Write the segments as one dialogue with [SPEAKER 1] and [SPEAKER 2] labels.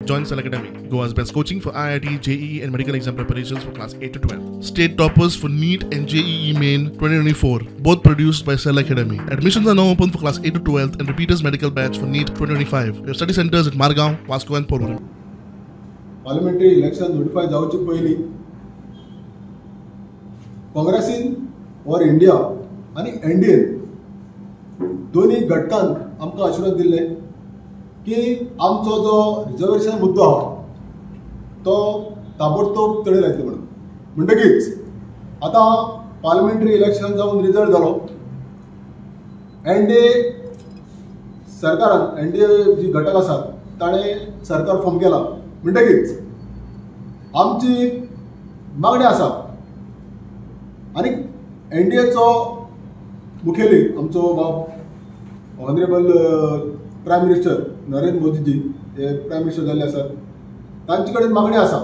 [SPEAKER 1] Join Cell Academy, Goa's best coaching for IIT, JEE and medical exam preparations for class 8 to 12. State toppers for NEET and JEE Main 2024, both produced by Cell Academy. Admissions are now open for class 8 to 12 and repeaters medical batch for NEET 2025. We have study centers at Margao, Vasco and Porvorim.
[SPEAKER 2] Parliamentary election notify जावचे पयलीं काँग्रेसीन और India आनी NDN दोन्ही घटकान आमकां आश्वासन दिल्लें की आमचो जो रिजर्वेशन मुद्दो आहा तो ताबडतोब तडे लायतले म्हणून. म्हणटकीच आतां पार्लमेंटरी इलेक्शन जावन रिजल्ट जालो, एनडीए सरकारान, एनडीए जी घटक आसात ताणें सरकार फॉर्म केलां. म्हणटकीच आमची मागणी आसा आनी एनडीएचो मुखेली आमचो बाब ऑनरेबल प्रायम मिनिस्टर नरेंद्र मोदीजी हे प्रायम मिनिस्टर जाल्ले आसात, तांचे कडेन मागणी आसा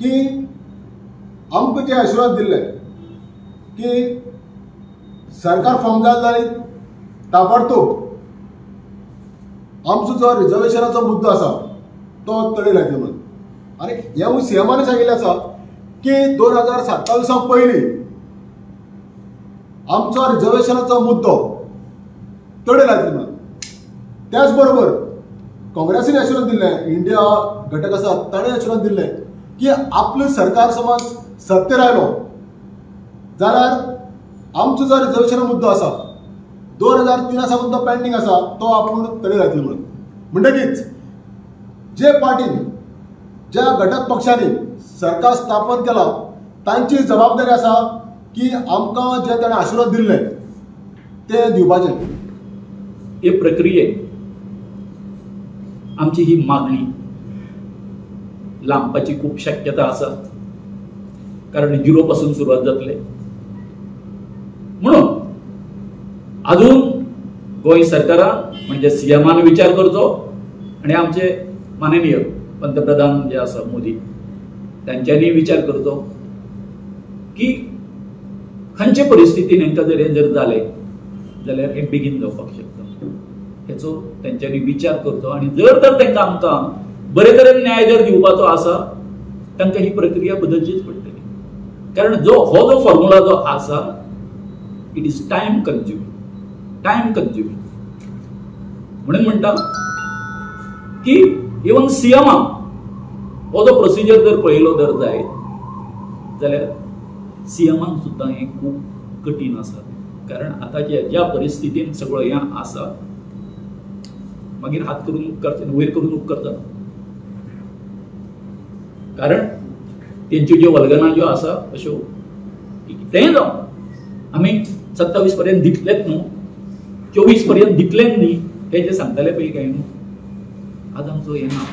[SPEAKER 2] की आमकां जे आशिर्वाद दिल्ले की सरकार फॉर्म जालें जाल्यार ताबडतोब आमचो जो रिजर्वेशनाचो मुद्दो आसा तो तडे लायतले म्हणून. आनी हें सीएमान सांगिल्लें आसा की 2027 पयलीं आमचो रिजर्वेशनाचो मुद्दो तडे लायतले म्हणून. त्याच बरोबर काँग्रेसीन आश्वासन दिल्लें, इंडिया घटक आसा ताणें आश्वासन दिल्लें की आपलें सरकार समज सत्तेर आयलो जाल्यार आमचो जो रिजर्वेशना मुद्दो आसा 2003 सावन तो पेंडींग आसा तो आपूण तडे लायतले म्हणून. म्हणटकीच जे पार्टीन, ज्या घटक पक्षांनी सरकार स्थापन केलां तांची जबाबदारी आसा की आमकां जें ताणें आश्वासन दिल्लें तें दिवपाचें.
[SPEAKER 3] हे प्रक्रियेत आमची ही मागणी लांबपाची खूब शक्यता आसा, कारण झिरो पासून सुरवात जातले. म्हणून अजून गोंय सरकारान म्हणजे सीएमान विचार करचो आनी आमचे माननीय पंतप्रधान जे आसा मोदी तांच्यांनी विचार करचो की खंयचे परिस्थितीन हेंकां जर हें जर जालें जाल्यार हें बेगीन जावपाक शकता, हेचो तेंच्यांनी विचार करचो. आनी जर तर तांकां आमकां बरे तरेन न्याय जर दिवपाचो आसा तांकां ही प्रक्रिया बदलचीच पडटली, कारण जो हो जो फॉर्मुला जो आसा it is time consuming, time consuming. म्हणून म्हणटा की इवन सीएमान हो जो प्रोसिजर जर पळयलो जर जायत जाल्यार सीएमान सुद्दां हें खूब कठीण आसा, कारण आतांच्या ज्या परिस्थितीन सगळो हें आसा मागीर हात करून उपकारचे, वयर करून उपकारता, कारण तेंच्यो ज्यो वल्गना ज्यो आसा अश्यो कितेंय जावं आमी 27 पर्यंत दितलेच न्हू, 24 पर्यंत दितलेच न्ही हे जे सांगताले पळय काय न्हू, आज आमचो हें ना,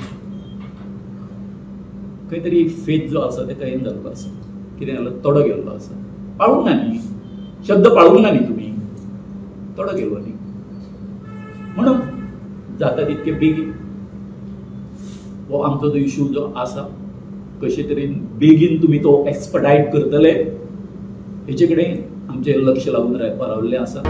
[SPEAKER 3] खंय तरी फेथ जो आसा तेका हें जाल्लो आसा, कितें जालो तोडो गेल्लो आसा, पाळूंक ना न्ही, शब्द पाळूंक ना न्ही तुमी, तोडो गेलो न्ही. म्हणून जाता तितके बेगीन हो आमचो जो इशू जो आसा कशे तरेन बेगीन तुमी तो एक्सपडायट करतले हेचे कडेन आमचें लक्ष लागून रावल्लें आसा.